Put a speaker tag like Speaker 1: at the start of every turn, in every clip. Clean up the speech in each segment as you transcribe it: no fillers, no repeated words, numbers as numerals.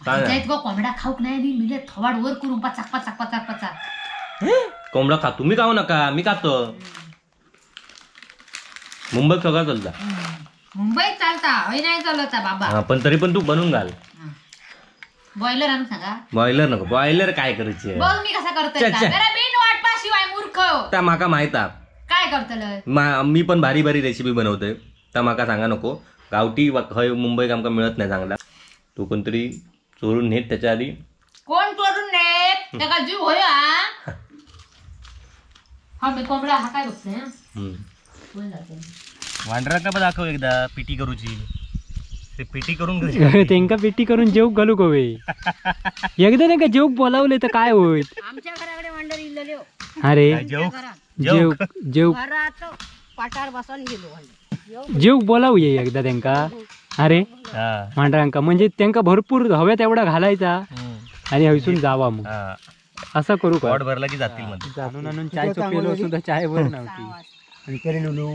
Speaker 1: काय कोंबडा खाऊक नाही आणि मिले थवाड वर करून पचाक पचाक पचाक पचाक.
Speaker 2: कोंबडा खा, तुम्ही खाऊ नका, मी खातो. मुंबईत सगळं चालता.
Speaker 1: मुंबईत चालता होय, नाही चालता बाबा.
Speaker 2: पण तरी पण तू बनवून घाल.
Speaker 1: बॉयलर आणून सांगा.
Speaker 2: बॉयलर नको, बॉयलर काय करायचे
Speaker 1: बघ मी कसा करतोय. बिन वाटपा शिवाय मूर्ख.
Speaker 2: त्या माका माहित
Speaker 1: काय करतलं.
Speaker 2: मी पण भारी भारी रेसिपी बनवतोय, त्या माका सांगा नको. गावठी हय मुंबईत आमका मिळत नाही चांगला. तू कोणतरी चोरून नेत त्याच्या आधी.
Speaker 1: कोण चोरून नेत, त्याका जीव होय. हा मी कोंबडा हा काय बघतोय.
Speaker 2: वांडरा का दाखव एकदा पिटी करूची. ते पिटी करून
Speaker 3: त्यांका पिटी करून जेवक घालू कवे. एकदा नाही का जेवक बोलावले तर काय होईल.
Speaker 4: आमच्या घराकडे वांडर इल्लले.
Speaker 3: अरे जेवक जेवक
Speaker 4: पाटार बसून गेलो.
Speaker 3: जेवक बोलावूया एकदा त्यांका. अरे मांडरांका म्हणजे त्यांका भरपूर हव्या तेवढा घालायचा आणि हयसून जावा. मग असं करू का,
Speaker 2: पोट भरला की जातील मध्ये.
Speaker 3: आणून आणून चाय पेलो सुद्धा चाय वर नव्हती. आणि तरी लुलू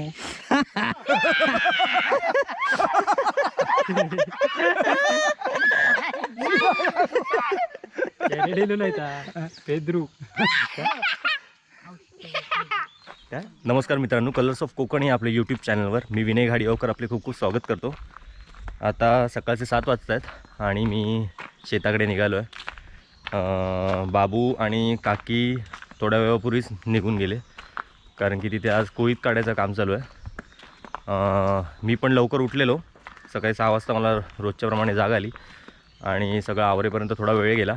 Speaker 3: पेद्रू.
Speaker 2: नमस्कार मित्रांनो, कलर्स ऑफ कोकण या आपल्या यूट्यूब चॅनलवर मी विनय घाडीगावकर आपले खूप खूप स्वागत करतो. आता सकाळचे 7 वाजत आहेत आणि मी शेताकडे निघालो आहे. बाबू आणि काकी थोड्या वेळापूर्वीच निघून गेले, कारण की तिथे आज कोळीत काढायचं काम चालू आहे. मी पण लवकर उठलेलो, सकाळी 6 वाजता मला रोजच्याप्रमाणे जाग आली आणि सगळं आवरेपर्यंत थोडा वेळ गेला.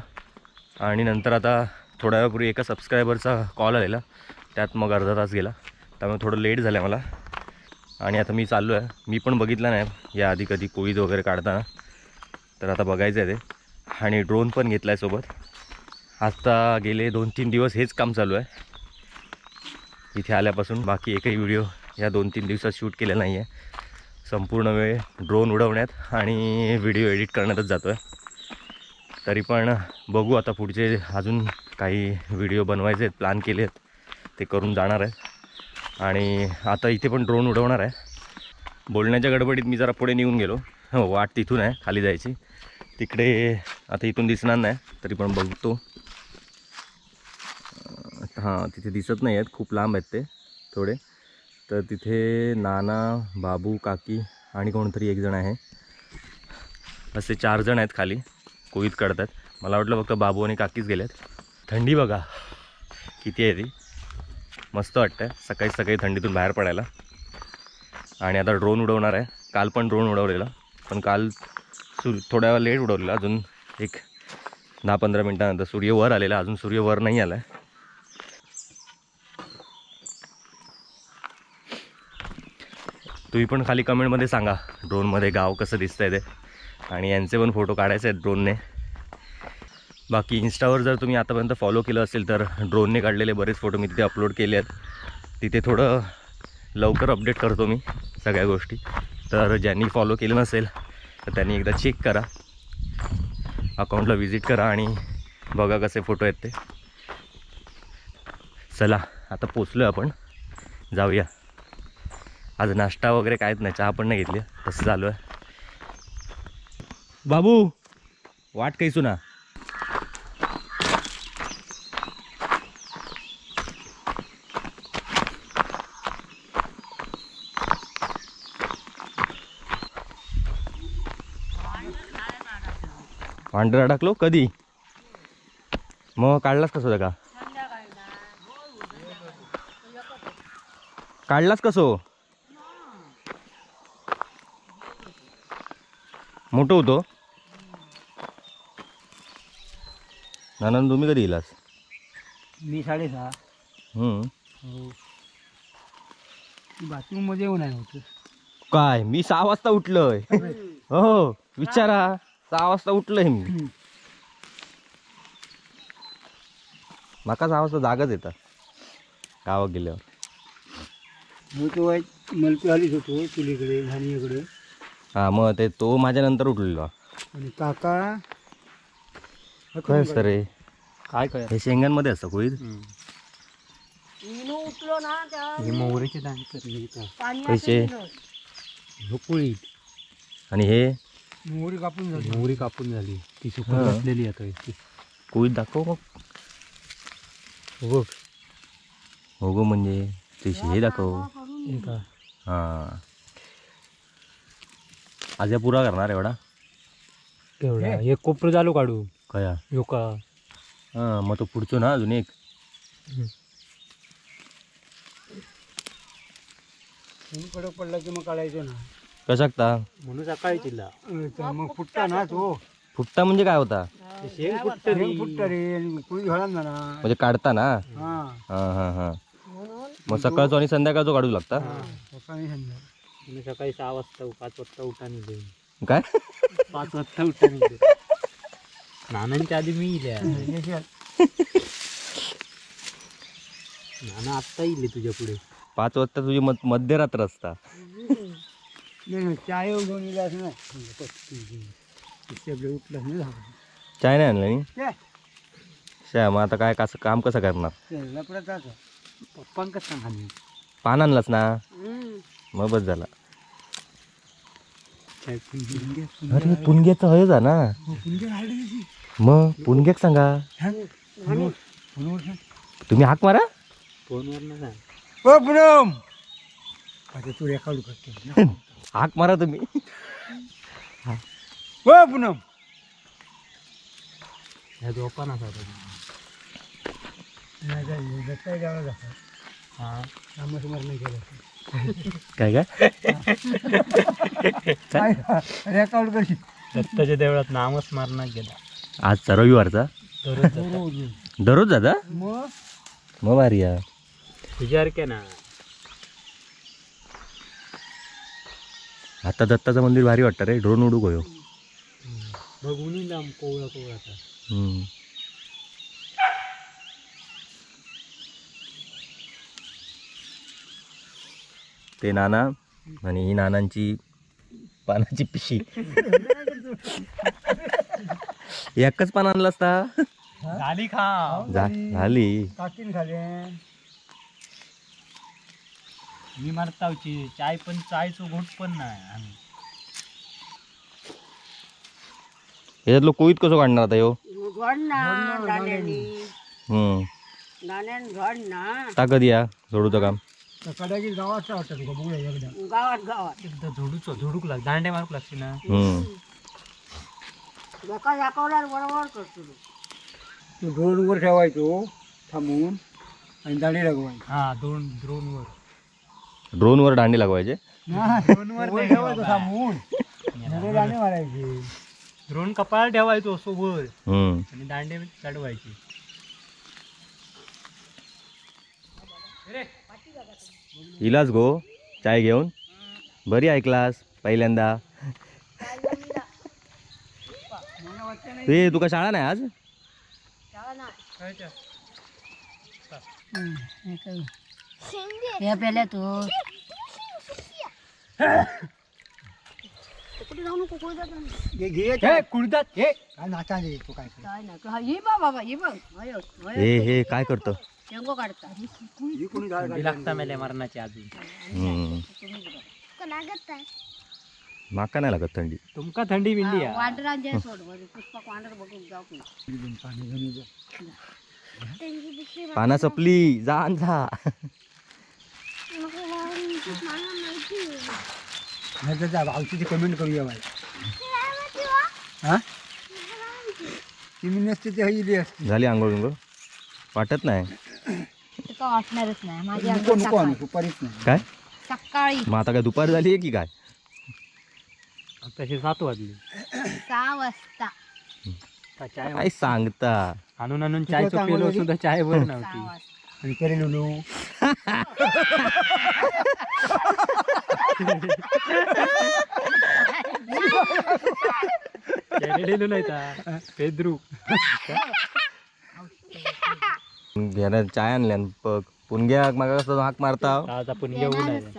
Speaker 2: आणि नंतर आता थोड्या वेळापूर्वी एका सबस्क्रायबरचा कॉल आलेला, त्यात मग अर्धा तास गेला, त्यामुळे थोडं लेट झालं आहे मला. आणि आता मी चाललो आहे. मी पण बघितलं नाही या आधी कधी कोळीत वगैरे काढताना, तर आता बघायचं आहे ते. आणि ड्रोन पण घेतला आहे सोबत. आता गेले 2-3 दिवस हेच काम चालू आहे इथे आल्यापासून. बाकी एकही व्हिडिओ या 2-3 दिवसात शूट केला नाही आहे. संपूर्ण वेळ ड्रोन उडवण्यात आणि व्हिडिओ एडिट करण्यातच जातो आहे. तरी पण बघू आता पुढचे अजून काही व्हिडिओ बनवायचे आहेत, प्लॅन केले आहेत, ते करून जाणार आहे. आणि आता इथे पण ड्रोन उडवणार आहे. बोलण्याच्या गडबडीत मी जरा पुढे निघून गेलो. हो, वाट तिथून आहे खाली जायची, तिकडे आता इथून दिसणार नाही, तरी पण बघतो. हां, तिथे दिसत नाही आहेत, खूप लांब आहेत ते थोडे. तर तिथे नाना, बाबू, काकी आणि कोणतरी एक जण आहे, असे 4 जण आहेत खाली कोळीत काढतात. मला वाटलं फक्त बाबू आणि काकीच गेलेत. थंडी बघा किती आहे ती, मस्त वाटतं सकाळी सकाळी थंडीतून बाहेर पडायला. आणि आता ड्रोन उडवणार आहे. काल पण ड्रोन उडवलेला, पण काल थोड्या वेळ लेट उडवलेला. अजून एक 10-15 मिनटानंतर सूर्य वर आलेला, अजून सूर्य वर नाही आला आहे. तुम्ही पण खाली कमेंटमध्ये सांगा ड्रोनमध्ये गाव कसं दिसतंय ते, आणि यांचे पण फोटो काढायचे आहेत ड्रोनने. बाकी इन्स्टावर जर तुम्ही आतापर्यंत फॉलो केलं असेल तर ड्रोनने काढलेले बरेच फोटो मी तिथे अपलोड केले आहेत. तिथे थोडं लवकर अपडेट करतो मी सगळ्या गोष्टी, तर ज्यांनी फॉलो केलं नसेल तर त्यांनी एकदा चेक करा, अकाउंटला व्हिजिट करा आणि बघा कसे फोटो आहेत ते. चला आता पोचलो आपण, जाऊया. आज नाश्ता वगैरे काहीच नाही, चहा पण नाही घेतली, तसं चालू आहे. बाबू वाट कैसू ना. पांढरा टाकलो कधी, मग काढलाच कसं का, काढलाच कसो, मोठं होतो. नाना तुम्ही कधी येलास?
Speaker 3: मी 6:30. बाथरूम मध्ये येऊन आहे होतं
Speaker 2: काय. मी 6 वाजता उठलोय. हो विचारा, 6 वाजता उठलोय मी. माका 6 वाजता जागाच येतात गावात गेल्यावर.
Speaker 3: मलपी होतो चुलीकडे धानियाकडे.
Speaker 2: हा मग ते तो माझ्या नंतर उठलेला.
Speaker 3: आणि काका
Speaker 2: काय असतं रे,
Speaker 3: काय काय
Speaker 2: हे शेंगांमध्ये असतं कोळीत.
Speaker 3: हे मोहरीचे दाणे
Speaker 2: कसे
Speaker 3: कोळीत.
Speaker 2: आणि हे
Speaker 3: मोहरी कापून झाली, मोहरी कापून झाली. ती सुकत घातलेली आता ती.
Speaker 2: कोई दाखव मग.
Speaker 3: बघ
Speaker 2: हो गो, म्हणजे ते हे दाखव. हां आज पुरा करणार एवढा
Speaker 3: केवढा एक कोपरो चालू काढू
Speaker 2: कया
Speaker 3: योका.
Speaker 2: हां मग तो पुढचो ना अजून एक.
Speaker 5: कडक पडला की मग काढायचो ना.
Speaker 2: कशाकता
Speaker 3: म्हणून सकाळी चिल्ला
Speaker 5: मग फुटता ना तो.
Speaker 2: फुटता म्हणजे काय होता?
Speaker 3: शेंग फुटतं
Speaker 5: फुटतं रे, कुणी घोळा ना
Speaker 2: म्हणजे काढता ना.
Speaker 5: हां
Speaker 2: हां हां हां मग सकाळचो आणि संध्याकाळचो काढू लागता.
Speaker 5: सकाळी संध्याकाळी.
Speaker 3: सकाळी 6 वाजता 5 वाजता उठा निघे.
Speaker 2: काय
Speaker 3: 5 वाजता उठा निघे. नानांच्या आधी मी इल्या. नाना आत्ता इले तुझ्या पुढे.
Speaker 2: 5 वाजता तुझी मध्यरात्र असता.
Speaker 5: चाय घेऊन इला असं नाही उठलं नाही.
Speaker 2: चाय नाही आणलं नी शा. मग आता काय कसं काम कसं करणार?
Speaker 3: पप्पांकच सांग.
Speaker 2: पान आणलास ना मग बस झाला. अरे पुणग्याचं हय जा ना मग पुणग्याक सांगा तुम्ही हाक मारा
Speaker 5: फोनवर. तू रेकॉर्ड करतो.
Speaker 2: हाक मारा तुम्ही.
Speaker 5: ओ पूनम
Speaker 3: ह्या झोपा ना
Speaker 2: काय काय
Speaker 5: रेकॉर्ड करशील.
Speaker 3: दत्ताच्या देवळात नामच मारणार गेला.
Speaker 2: आज रविवारचा दररोज दादा मग भारी आहे.
Speaker 3: तुझ्यासारखे ना.
Speaker 2: आता दत्ताचं मंदिर भारी वाटतं रे. ड्रोन उडू गयो
Speaker 3: बघून लांब कोवळा कोवळा.
Speaker 2: ते नाना आणि ही नानांची पानाची पिशी. एकच पान आणलं असता
Speaker 3: झाली खा
Speaker 2: झाली
Speaker 5: काकीन खाले.
Speaker 3: मी मारतावची चाय पण चायचो घोट पण नाही. आम्ही
Speaker 2: याच्यातलं कोईत कसं काढणार आता यो? ताकद या झोडूचं काम.
Speaker 5: गावात
Speaker 4: गावात गावात
Speaker 3: एकदा झोडूचो झोडूक लाग दांडे मारूक लागते ना.
Speaker 4: दाखवला बरोबर करतो
Speaker 5: तू ड्रोनवर ठेवायचो थांबून आणि दांडी लागवायची.
Speaker 3: हा ड्रोनवर
Speaker 2: ड्रोनवर दांडी लागवायचे.
Speaker 5: ड्रोनवर ठेवायचो थांबून दांडे मारायचे.
Speaker 3: ड्रोन कपाळ ठेवायचो असो वर आणि दांडे चढवायचे.
Speaker 2: इलाज गो चाय घेऊन बरी ऐकलास पहिल्यांदा. ए तुका शाळा नाही आज?
Speaker 4: तू
Speaker 2: हे हे काय करतो?
Speaker 3: लागता मेल्या मरणाची अजून.
Speaker 2: माका नाही लागत थंडी.
Speaker 3: तुमका थंडी बिंडी
Speaker 2: पाना सपली जा जा.
Speaker 5: कमेंट करूया बाई. हा ती नसते ते इली असती.
Speaker 2: झाली आंघोळ बिंघोळ? वाटत नाही
Speaker 1: वाटणारच नाही. माझी
Speaker 5: नको दुपारीच नाही
Speaker 2: काय
Speaker 1: सकाळी.
Speaker 2: मग आता काय दुपार झाली आहे की काय?
Speaker 3: तसे 7 वाजले.
Speaker 1: 6 वाजता
Speaker 2: काय सांगता?
Speaker 3: आणून आणून चायचो पेलो सुद्धा चाय वर नव्हती.
Speaker 5: आणि तरी लुलू
Speaker 3: नाही पेद्रू
Speaker 2: चाय आणल्या पुणग्या मागा कसं हाक मारता.
Speaker 3: आपण घेऊन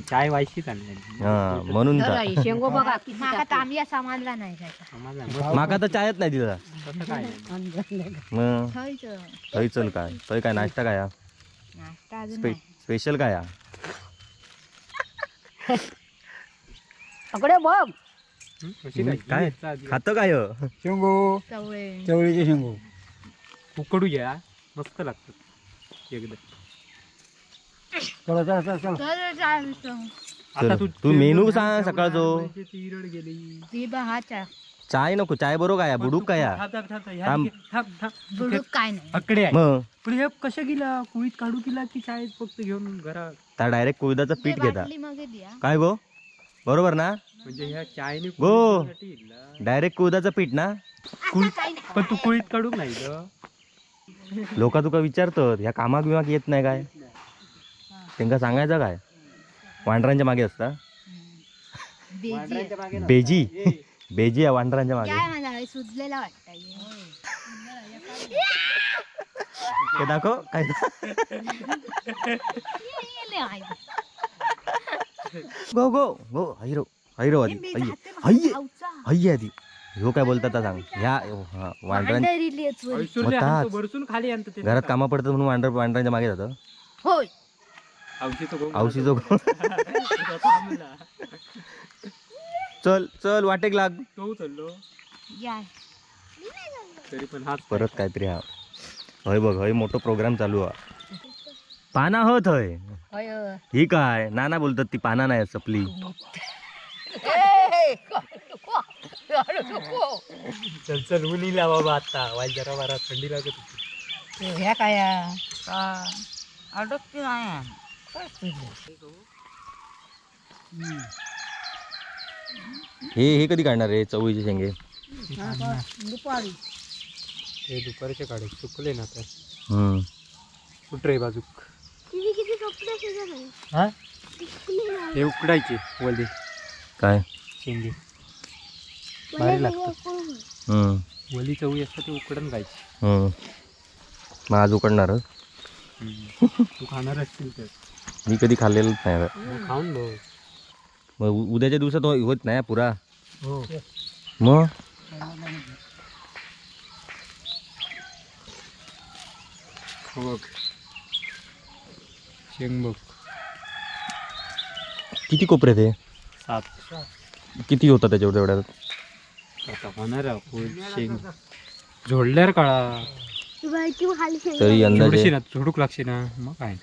Speaker 3: चाय वायशीच आणली
Speaker 2: म्हणून माका तर चायच नाही दिला. मग थंय चल काय थंय काय नाश्ता काय स्पेशल काय?
Speaker 4: बघ
Speaker 2: काय खातं काय?
Speaker 5: शेंगो, चवळीचे शेंगो
Speaker 3: उकडू घ्या, मस्त लागतात एकदा.
Speaker 5: चला चला चला
Speaker 3: आता
Speaker 2: तू मेनू सांग सकाळचो.
Speaker 1: ती बा चाय
Speaker 2: चाय नको, चाय बरोबर काय बुडूक काय
Speaker 1: बुडूक काय नाही
Speaker 3: अकडे
Speaker 2: मग
Speaker 3: पण हे कसं गेला कुळीत काढू केला की चाय फक्त घेऊन घरात
Speaker 2: डायरेक्ट कुळदाचं पीठ घेता काय गो? बरोबर ना?
Speaker 3: म्हणजे ह्या चायने
Speaker 2: गो डायरेक्ट कुळदाचं पीठ ना.
Speaker 3: पण तू कुळीत काढू नाही.
Speaker 2: लोक तुका विचारतात ह्या कामाक बिमाक येत नाही काय, त्यांना सांगायचं काय? वांढरांच्या मागे असता बेजी बेजी आहे वांढरांच्या मागे.
Speaker 1: सुजलेला वाटतं
Speaker 2: ते दाखव काय. गो गो गो हैरो हैरो आधी हय्ये हय्ये आधी ह्यो काय बोलतात सांग. ह्या वांढरां घरात कामा पडतात म्हणून वांढर वांढरांच्या मागे जातं. औषधीचो चल चल वाटेक लाग. परत काहीतरी हा हय बघ हय मोठो प्रोग्राम चालू हा. पाना होत हय ही काय नाना बोलतात ती पाना नाही सपली.
Speaker 3: चल चल उन्हीला बाबा आता वाईट जरा बारा थंडी लागत होती.
Speaker 4: ह्या काय अडकती नाही.
Speaker 2: हे हे कधी काढणार रे चवळीचे शेंगे?
Speaker 4: दुपारी
Speaker 3: ते दुपारचे काढे सुकले ना ते. कुठे रे बाजूक हा हे उकडायचे वले
Speaker 2: काय
Speaker 3: शेंगे भारी लागतात. वली चवळी असतात ते उकडून खायची.
Speaker 2: मग आज उकडणार
Speaker 3: तू खाणार असतील तर.
Speaker 2: मी कधी खाल्लेलंच नाही.
Speaker 3: खाऊन बघ
Speaker 2: मग उद्याच्या दिवसात होत नाही पुरा.
Speaker 3: हो
Speaker 2: मग
Speaker 3: बघ शेंग बघ
Speaker 2: किती कोपरे ते?
Speaker 3: 7.
Speaker 2: किती होता त्याच्यावर तेवढ्यात?
Speaker 3: आता होणार शेंग झोडल्यावर काळा
Speaker 2: तरी अंदाजे
Speaker 3: ना झोडूक लागते ना मग काय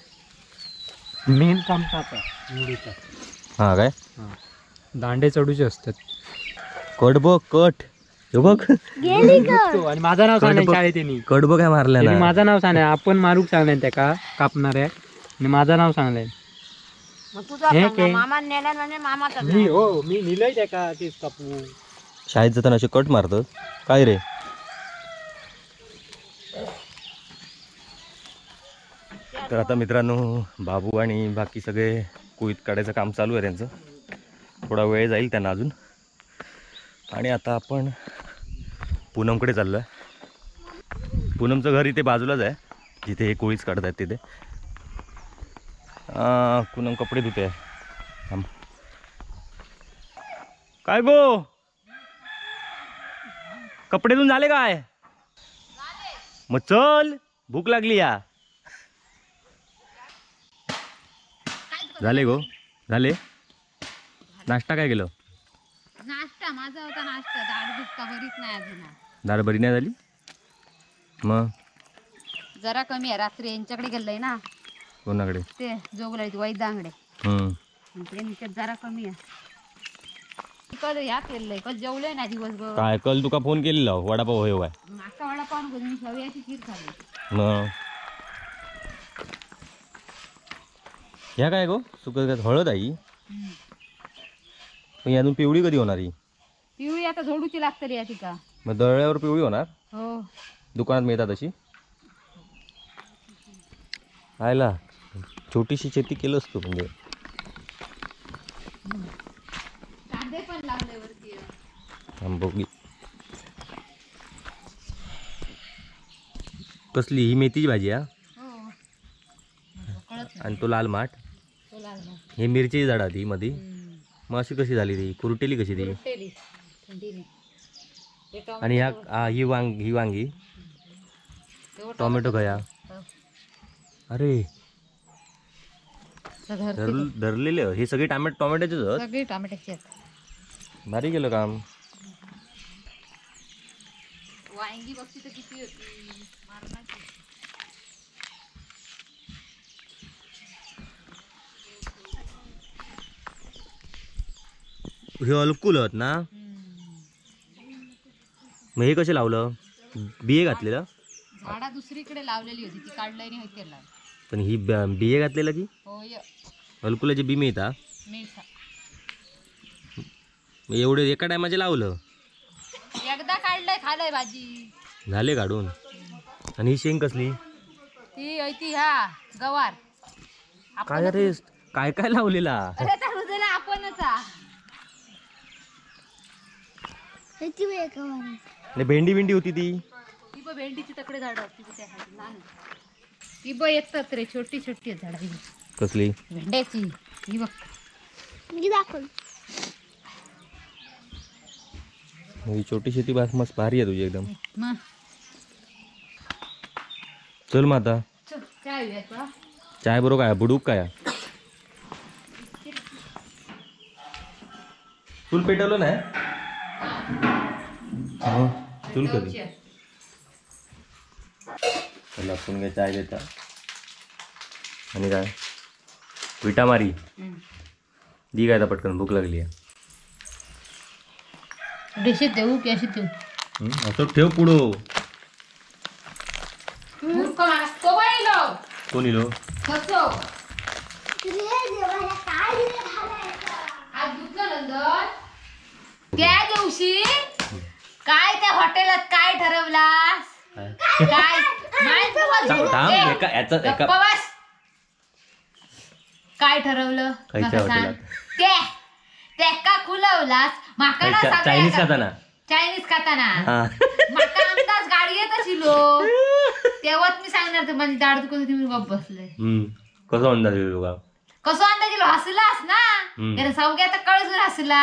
Speaker 3: मेन काम आता निवडीचा.
Speaker 2: हा काय
Speaker 3: दांडे चढूचे असतात.
Speaker 2: कट बघ कट हे बघ
Speaker 3: आणि माझं नाव सांगणार शाळेत त्यांनी
Speaker 2: कट बघ काय मारलं ना.
Speaker 3: माझं नाव सांगणार आपण मारूक सांगणार त्या कापणाऱ्या आणि माझं नाव सांगलंय. मी हो मी निलय त्याका तेच कापू.
Speaker 2: शाळेत जाताना असे कट मारतात काय रे? तर आता मित्रांनो बाबू आणि बाकी सगळे कुईत काढायचं काम चालू आहे त्यांचं. थोडा वेळ जाईल त्यांना अजून. आणि आता आपण पूनमकडे चाललो आहे. पूनमचं घर इथे बाजूलाच आहे जिथे हे कोळीच काढत आहेत तिथे. पूनम कपडे धुते आहे. काय गो कपडे धुवून झाले काय? मग चल भूक लागली या. झाले गो झाले? नाश्ता काय केलं?
Speaker 1: नाश्ता माझा होता नाश्ता. दाढ दुखता बरीच नाही अजून.
Speaker 2: दाढ बरी नाही झाली? मग
Speaker 1: जरा कमी आहे. रात्री यांच्याकडे गेलोय ना.
Speaker 2: कोणाकडे?
Speaker 1: ते जोगला वैदांगडे त्यांच्यात जरा कमी आहे. कल ह्या केलंय कल जेवलंय ना दिवसभर.
Speaker 2: काय कल तुका फोन केलेला वडापाव होय काय?
Speaker 1: माका वडापाव नको, मी शेवयाची खीर खाल्ली.
Speaker 2: मग ह्या काय गो सुक हळद आई पण अजून पिवळी कधी होणार ही?
Speaker 1: पिवळी आता झोडूची लागतली या तिका.
Speaker 2: मग दळल्यावर पिवळी होणार?
Speaker 1: हो
Speaker 2: दुकानात मिळतात अशी. आयला छोटीशी शेती केलं असतो म्हणजे.
Speaker 1: कांदे पण लागले वरती.
Speaker 2: बघी कसली ही मेथीची भाजी हा? आणि तो लाल माठ हे मिरची झाड ती मध्ये. मग अशी कशी झाली ती कुरटेली कशी ती? आणि ह्या ही वांगी ही वांगी टोमॅटो खया. अरे धरलेले हे सगळे टोमॅटोचेच.
Speaker 1: सगळे टोमॅटोचे.
Speaker 2: भारी केलं काम.
Speaker 1: वांगी बघती तर किती होती मारणाची.
Speaker 2: हे अलकुल होत ना. मग हे कसे लावलं? बिये घातलेलं?
Speaker 1: झाडा दुसरीकडे लावलेली होती ती काढलं नाही होती.
Speaker 2: पण ही बिये घातलेलं की?
Speaker 1: होय.
Speaker 2: अलकुलाची बी मिळता?
Speaker 1: मिळता.
Speaker 2: एवढे एका टायमाचे लावलं?
Speaker 1: एकदा काढलंय खालय भाजी
Speaker 2: झाले काढून. आणि ही शेंग कसली?
Speaker 1: ती ती हा गवार.
Speaker 2: काय रे काय काय लावलेला?
Speaker 1: अरे त्या आपणच.
Speaker 2: भेंडी भेंडी होती ती.
Speaker 1: ती ब भेंडीची तकडे झाड ती ब येतात रे छोटी छोटी झाड.
Speaker 2: कसली?
Speaker 1: भेंड्याची. ही बघ
Speaker 2: ही छोटी शेती बास मस्त भारी आहे तुझी एकदम. चल मग आता चाय बरोबर काय बुडूक काय चूल पेटवलं नाही? चूल कधी चला आपण काय चाय देता. आणि काय विटा मारी दी काय पटकन भूक लागली आहे.
Speaker 1: डिशीत देऊ की अशी देऊ?
Speaker 2: असं ठेव पुढं. कोण इलो?
Speaker 1: त्या दिवशी काय त्या हॉटेलात काय ठरवलास? काय काय ठरवलं? ते खुलवलास माका
Speaker 2: चायनीज खाताना.
Speaker 1: चायनीज खाताना माका अंदाज गाडी येत अशिलो तेव्हाच मी सांगणार तर माझी दाड दुखत होती मी गप्प बसले.
Speaker 2: कसं अंदाज येईल तुका?
Speaker 1: कसं अंदाज येईल? हसलास ना कारण सौग्या तर कळसून हसला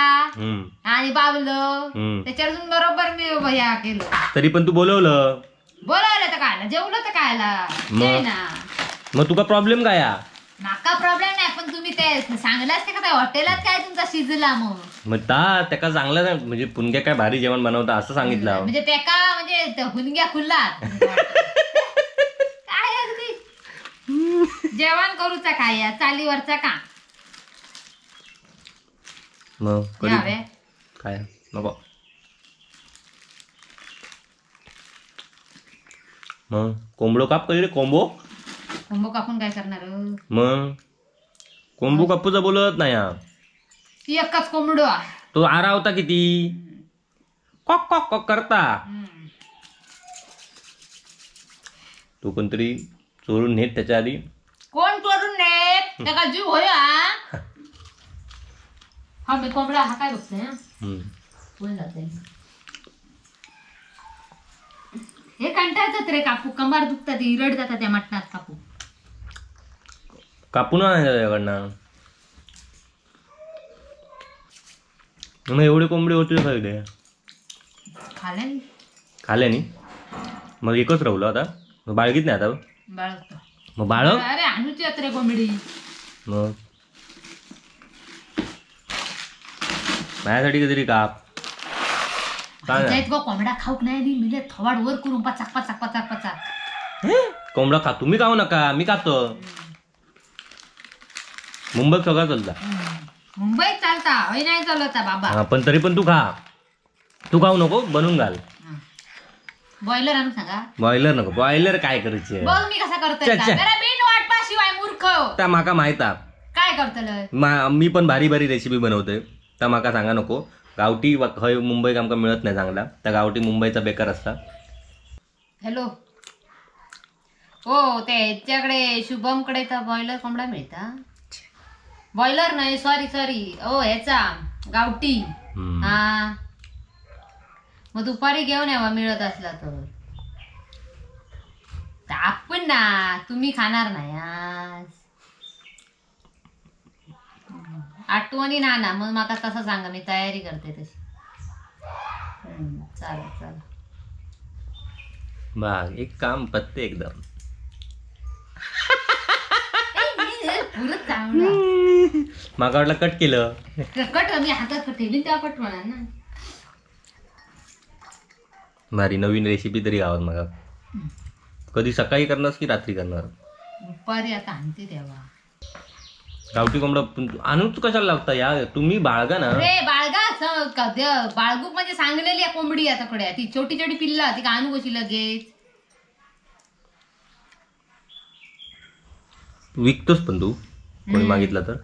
Speaker 1: आणि बाबलं त्याच्यावरून बरोबर मी ह्या केलं.
Speaker 2: तरी पण तू बोलवलं.
Speaker 1: बोलावलं तर कायला जेवलं तर कायला ना.
Speaker 2: मग तुका प्रॉब्लेम काय?
Speaker 1: माका प्रॉब्लेम नाही पण तुम्ही ते सांगलास का हॉटेलात काय तुमचा शिजला मग?
Speaker 2: मग त्याका चांगलं म्हणजे पुणग्या काय भारी जेवण बनवता असं सांगितलं.
Speaker 1: म्हणजे त्याका म्हणजे हुनग्या खुल्ला काय अगदी जेवण करूचा काय या चालीवरचा का
Speaker 2: मग काय नको. मग कोंबडो काप कधी रे? कोंबो
Speaker 1: कोंबो कापून काय करणार?
Speaker 2: मग कोंबो कापूचा बोलत नाही.
Speaker 1: ती एकच कोंबडो
Speaker 2: तो आरा होता किती कॉक कॉक कॉक करता. तो कोणतरी चोरून नेत त्याच्या आधी.
Speaker 1: कोण चोरून नेत? त्याका जीव होय. हा मी कोंबडा हा काय बघतोय कोण जाते हे कंटाळतात रे कापू. कंबार दुखतात इरड जातात त्या मटणात कापू
Speaker 2: कापून आणायचं. मग एवढे कोंबडी होते सगळे
Speaker 1: खाले
Speaker 2: खाले नी. मग एकच राहिलं आता बाळगीत नाही आता
Speaker 1: बाळगतो.
Speaker 2: मग बाळग
Speaker 1: अरे आणूची रे कोंबडी.
Speaker 2: मग माझ्यासाठी काहीतरी काप.
Speaker 1: कोंबडा खाऊक नाही मिले थवाड वर करून पचाक पचाक पचाक पचाक.
Speaker 2: कोंबडा खा तुम्ही खाऊ नका मी खातो. मुंबईत सगळं चालता.
Speaker 1: मुंबईत चालता होय नाही चालता बाबा.
Speaker 2: पण तरी पण तू खा. तू खाऊ नको बनवून घाल.
Speaker 1: बॉयलर आणून सांगा.
Speaker 2: बॉयलर नको. बॉयलर काय करायचे
Speaker 1: बघ मी कसा करतोय. बिन वाटपा शिवाय मूर्ख.
Speaker 2: त्या माका माहित
Speaker 1: काय करतलं.
Speaker 2: मी पण भारी भारी रेसिपी बनवतोय. त्या माका सांगा नको. गावठी हय मुंबईत आमका मिळत नाही चांगला. त्या गावठी मुंबईचा बेकार असता.
Speaker 1: हॅलो हो त्याच्याकडे शुभमकडे तर बॉयलर कोंबडा मिळता. बॉयलर नाही सॉरी सॉरी ओ ह्याचा गावठी. हा मग दुपारी घेऊन यावा मिळत असला तर. आपण ना तुम्ही खाणार नाही आज आठवणी ना ना मग माका तसं सांगा मी तयारी करते तशी. चालेल चालेल.
Speaker 2: बघ एक काम पत्ते एकदम
Speaker 1: पुरं चांगलं.
Speaker 2: माका वाटलं कट केलं.
Speaker 1: कट मी हातात ठेवली तेव्हा कट होणार ना.
Speaker 2: भारी नवीन रेसिपी तरी गावात माका. कधी सकाळी करणार की रात्री करणार?
Speaker 1: दुपारी आता आणते तेव्हा.
Speaker 2: गावठी कोंबडा आणून तू कशाला लागता या? तुम्ही बाळगा ना
Speaker 1: रे, बाळगा बाळगूक म्हणजे सांगलेली आहे कोंबडी आता कडे, ती छोटी छोटी पिल्ला ती आणू कशी लगेच?
Speaker 2: विकतोस पण तू कोणी मागितलं तर?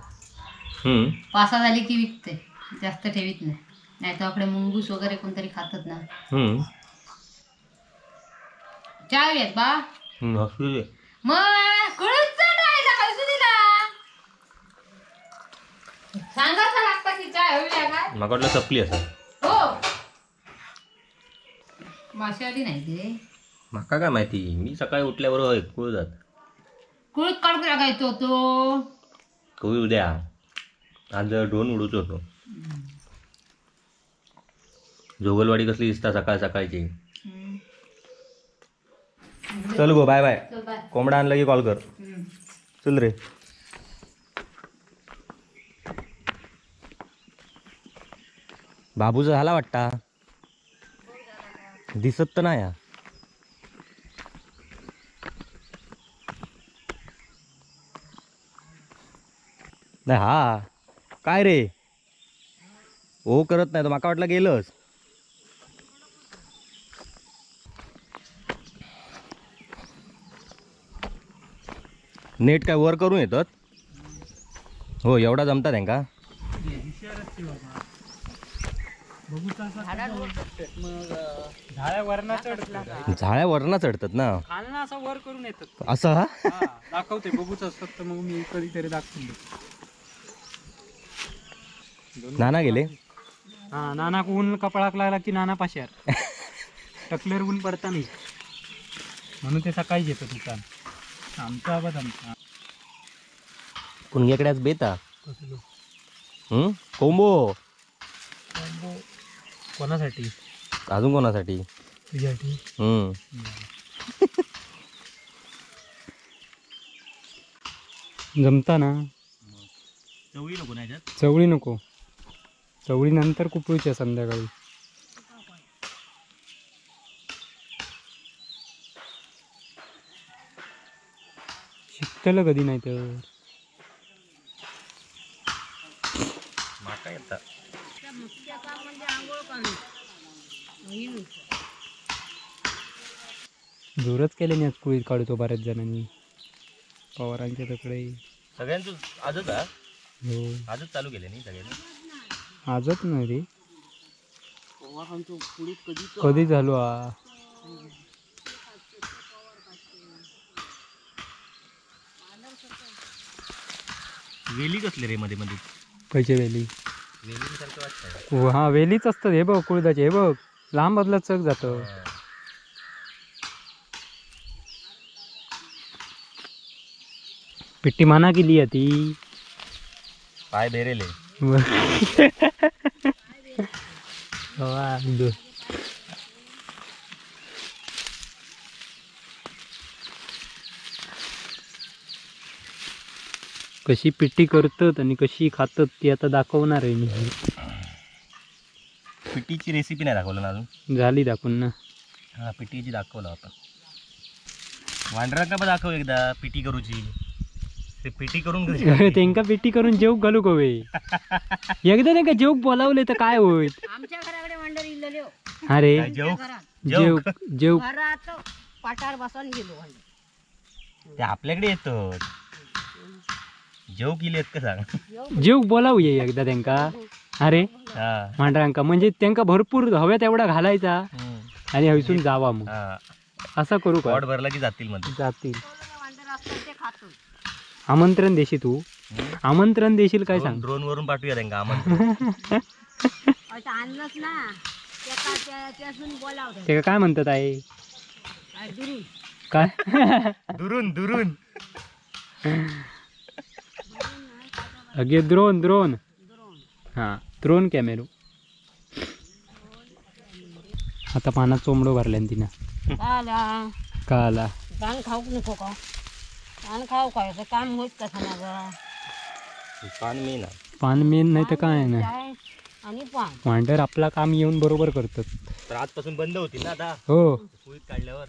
Speaker 1: पासा झाली की विकते, जास्त ठेवीत नाही, नाही तर आपले मुंगूस वगैरे कोणतरी खातात ना. चाय येत बा मग कळत नाही दिला सांगायचं लागता की चाय हवी काय?
Speaker 2: मला वाटलं सपली असं.
Speaker 1: हो माशी आली नाही ते.
Speaker 2: माका काय माहिती, मी सकाळी उठल्याबरोबर कुळ जात.
Speaker 1: कुळीत काढून लागायचो तो
Speaker 2: कुळी उद्या, आज ड्रोन उडूच होतो. जोगलवाडी कसली दिसता सकाळ सकाळची. चल गो बाय बाय. कोंबडा आणला की कॉल कर. चल रे. बाबूचा झाला वाटता, दिसत तर नाही. नाही हा काय रे ओ करत नाही तो, माका वाटलं गेलंच. नेट काय वर करून येतात हो, एवढा जमता त्यांका? झाळ्या वरना चढतात ना,
Speaker 3: असं वर करून येतात
Speaker 2: असं
Speaker 3: दाखवते. बघूच असतात तर मग मी कधीतरी दाखवून.
Speaker 2: नाना गेले?
Speaker 3: हा नाना ऊन कपाळाक लागला की नाना पाशार टकलेर ऊन पडता नाही म्हणून ते सकाळी येतं दुकान. आमचा आवाज आमचा
Speaker 2: कुणग्याकडे आज बेता कोंबो.
Speaker 3: कोणासाठी?
Speaker 2: अजून कोणासाठी?
Speaker 3: तुझ्यासाठी. जमता ना?
Speaker 2: चवळी नको ना,
Speaker 3: चवळी नको, चवळी नंतर कुपळूच्या संध्याकाळी. शिकतलं कधी नाही तर जोरच केले नाही आज कुळीत काढतो बऱ्याच जणांनी पवारांच्या तकडे.
Speaker 2: सगळ्यांचं आजच हो, आजच चालू केले नाही सगळ्यांनी?
Speaker 3: आजच नाही रे, कधी झालो आ?
Speaker 2: वेली कसले रे मध्ये मध्ये?
Speaker 3: पैसे वेली
Speaker 2: वेली
Speaker 3: हा वेलीच असतात. हे बघ कुळदाचे, हे बघ लांब बदला चक जात. पिट्टी माना केली आहे ती,
Speaker 2: पाय बेरेले.
Speaker 3: कशी पिट्टी करतात आणि कशी खातात ती आता दाखवणार आहे मी.
Speaker 2: पिट्टीची रेसिपी नाही दाखवलं ना अजून?
Speaker 3: झाली दाखवून ना.
Speaker 2: हा पिट्टीची दाखवलं आपण. वांढरांका पण दाखव एकदा पिटी करूची. ते पिटी करून
Speaker 3: त्यांका पिटी करून जेवक घालू कवे एकदा नाही का जेवक बोलावले तर काय होईल?
Speaker 4: आमच्या घराकडे वांडर इल्लेले.
Speaker 3: अरे जेव जेव
Speaker 4: घरात पाटार बसून गेलो
Speaker 2: ते आपल्याकडे येतो. जेव केली का सांग?
Speaker 3: जेवक बोलावूया एकदा त्यांका. अरे मांडरांका म्हणजे त्यांका भरपूर हव्या तेवढा घालायचा आणि हयसून जावा मग. असा करू का?
Speaker 2: पोट भरला की जातील मध्ये
Speaker 3: जातील. आमंत्रण देशील तू? आमंत्रण देशील काय सांग?
Speaker 2: ड्रोन वरून पाठवूया त्यांका आमंत्रण.
Speaker 4: आणलंच ना
Speaker 3: ते काय म्हणतात आहे काय?
Speaker 2: दुरून दुरून
Speaker 3: अगे द्रोण द्रोण. हा द्रोण कॅमेरो. आता पानात चोंबडो भरल्यान तिनं. काला
Speaker 4: कान खाऊक नको का? कान खाऊ काय काम होत कसं माझं?
Speaker 2: पान मेन आहे.
Speaker 3: पान मेन नाही तर काय नाही.
Speaker 4: आणि पान
Speaker 3: वांडर आपला काम येऊन बरोबर करतात.
Speaker 2: तर आजपासून बंद होती ना आता.
Speaker 3: हो
Speaker 2: कुळीत काढल्यावर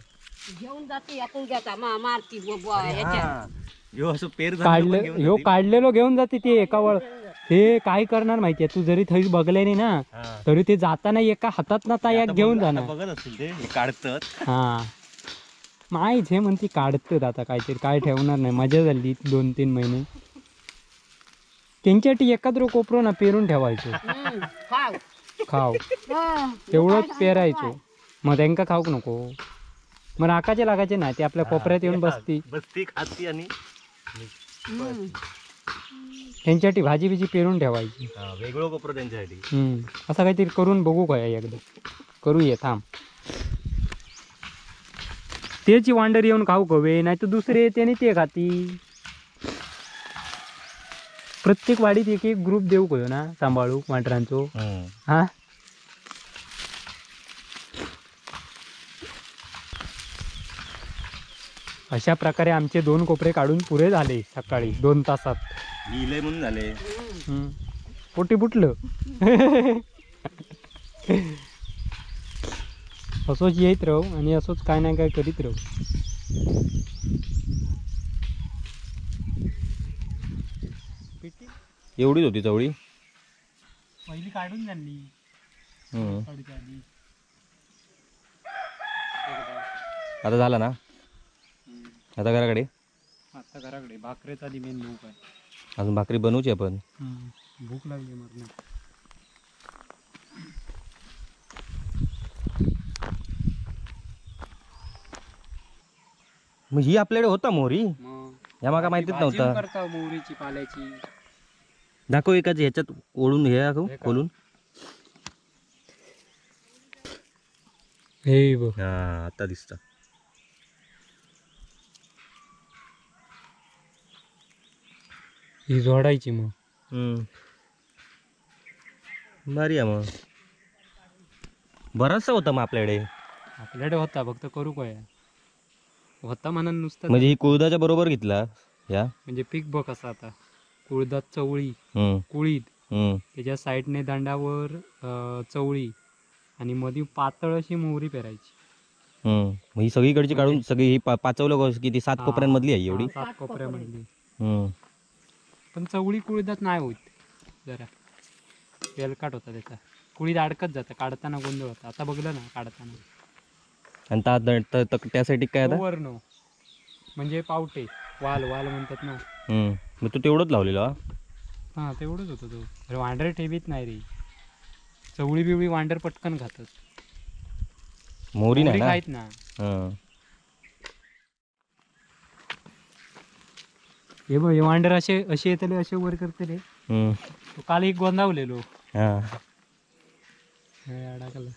Speaker 4: घेऊन जाते एकुलग्याचा मारती ह्याच्या.
Speaker 2: ह्यो असं पेर
Speaker 3: काढले, ह्यो काढलेलो घेऊन जाते ते एका वळ. ते काय करणार माहितीये, तू जरी थंय बघले नाही ना तरी ते जाताना एका हातात ना तायाक घेऊन जाणार.
Speaker 2: बघत असतील ते काढतात.
Speaker 3: हा माहीत हे म्हणती काढतात आता, काहीतरी काय ठेवणार नाही. मजा झाली 2-3 महिने त्यांच्यासाठी. एखाद्रो कोपरो ना पेरून ठेवायचो, खाव तेवढंच पेरायचो. मग त्यांका खाऊक नको, मग राखाचे लागायचे ना ते आपल्या कोपऱ्यात येऊन बसती
Speaker 2: बसती खाती. आणि
Speaker 3: त्यांच्यासाठी भाजी बिजी पेरून ठेवायची,
Speaker 2: वेगळं कोपरो त्यांच्यासाठी.
Speaker 3: असं काहीतरी करून बघू काय एकदा, करूया थांब. त्याची वांडर येऊन खाऊ कवे, नाही तर दुसरे येते आणि ते खाती. प्रत्येक वाडीत एक एक ग्रुप देऊ कयो ना सांभाळू वांडरांचो. हा अशा प्रकारे आमचे 2 कोपरे काढून पुरे झाले सकाळी 2 तासात.
Speaker 2: म्हणून झाले
Speaker 3: पोटी फुटलं. असोच येत राहू आणि असोच काय ना काय करीत राहू.
Speaker 2: एवढीच होती चवळी
Speaker 3: पहिली काढून झाली.
Speaker 2: आता झाला ना, आता घराकडे.
Speaker 3: आता घराकडे भाकरीचा आधी मेन भूक आहे.
Speaker 2: अजून भाकरी बनवूची आपण.
Speaker 3: भूक लागली मरण.
Speaker 2: मग ही आपल्याकडे होता मोहरी, या माका माहितीच नव्हता.
Speaker 3: करता मोहरीची पाल्याची
Speaker 2: दाखव एकाच ह्याच्यात ओढून हे दाखव खोलून.
Speaker 3: हे बघ,
Speaker 2: हा आता दिसत.
Speaker 3: ही जोडायची मग.
Speaker 2: भारी आहे मग. बराचसा होता मग आपल्याकडे.
Speaker 3: आपल्याकडे होता, फक्त करू काय होता म्हणून नुसतं.
Speaker 2: म्हणजे ही कुळदाच्या बरोबर घेतला या,
Speaker 3: म्हणजे पीक बघ कसा आता. कुळदात चवळी, कुळीद, त्याच्या साईडने दांडावर चवळी आणि मध्ये पातळ अशी मोहरी पेरायची.
Speaker 2: मग ही सगळीकडची काढून सगळी ही पाचवलं किती 7 कोपऱ्यांमधली आहे एवढी.
Speaker 3: 7 कोपऱ्यामधली. पण चवळी कुळीदात नाही होत, जरा वेलकाट होता त्याचा. कुळीद अडकत जातं काढताना, गोंधळ होता. आता बघलं ना काढताना.
Speaker 2: आणि त्यासाठी काय आता
Speaker 3: वर्ण म्हणजे पावटे वाल वाल म्हणतात ना.
Speaker 2: मग तू तेवढंच लावलेला.
Speaker 3: हा तेवढंच होतं तो. अरे वांडर ठेवीत नाही रे, चवळी बिवळी वांडर पटकन खातात.
Speaker 2: मोहरी नाही
Speaker 3: खायत ना. हे बघ वांडर असे असे येतले, असे वर करतले. तो काल एक गोंधावलेलो अडकला.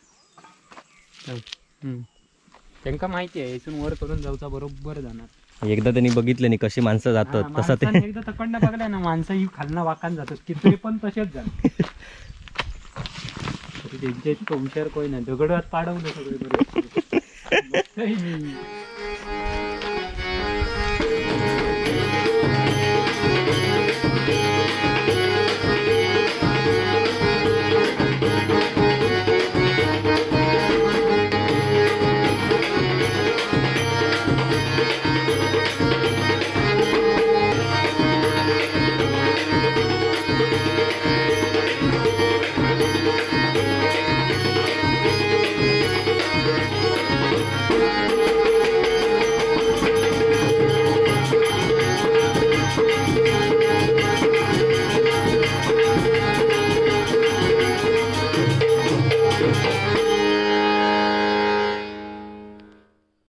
Speaker 3: त्यांका माहिती आहे इथून वर करून जाऊचा बरोबर जाणार.
Speaker 2: एकदा त्यांनी बघितलं नाही कशी माणसं जातात तसं ते
Speaker 3: एकदा तकडनं बघलं ना, माणसं ही खालना वाकान जातात किती पण तसेच जातात. त्यांच्या इतकं हुशार कोणी नाही, दगडात पाडवलं सगळे बरोबर.